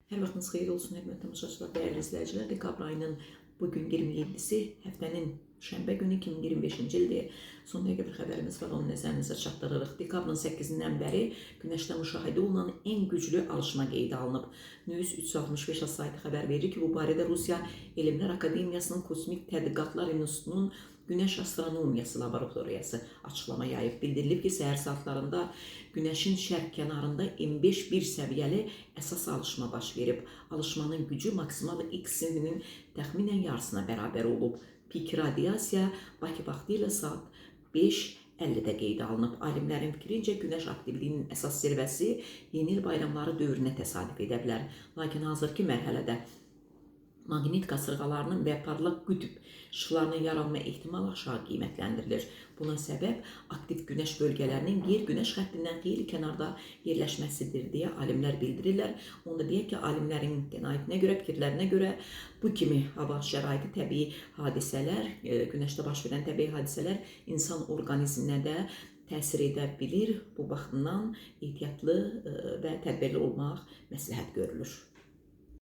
Hər vaxtınız xeyir olsun, hörmətli tamaşaçılar, dəyərli izləyicilər. Dekabr ayının bugün 27-si, həftənin şənbə günü 2025-ci ildir. Son dəqiqə bir xəbərimiz var, onu nəzərinizə çatdırırıq. Dekabrın 8-dən bəri günəşdə müşahidə olunan ən güclü alışma qeydə alınıb. News 365 saytı xəbər verir ki, bu barədə Rusiya Elmlər Akademiyasının Kosmik Tədqiqatlar İnstitutunun Günəş Astronomiyası Laboratoriyası açıqlama yayıb. Bildirilib ki, səhər saatlarında Günəşin şərq kənarında M5 bir səviyyəli əsas alışma baş verib. Alışmanın gücü maksimal X sinfinin təxminən yarısına bərabər olub. Pik radiasiya Bakı vaxtı ilə saat 5:50-də qeydə alınıb. Alimlərin fikrincə günəş aktivliyinin əsas zirvəsi yeni il bayramları dövrünə təsadüf edə bilər. Lakin hazırki mərhələdə maqnit qasırğalarının və parlaq qütb işıqlarının yaranma ehtimalı aşağı qiymətləndirilir. Buna səbəb aktiv günəş bölgələrinin yer-günəş xəttindən xeyli kənarda yerləşməsidir deyə alimlər bildirirlər. Onu da deyək ki, alimlərin qənaətinə görə, fikirlərinə görə bu kimi hava şəraiti, təbii hadisələr, günəşdə baş verən təbii hadisələr insan orqanizminə də təsir edə bilir. Bu baxımdan ehtiyatlı və tədbirli olmaq məsləhət görülür.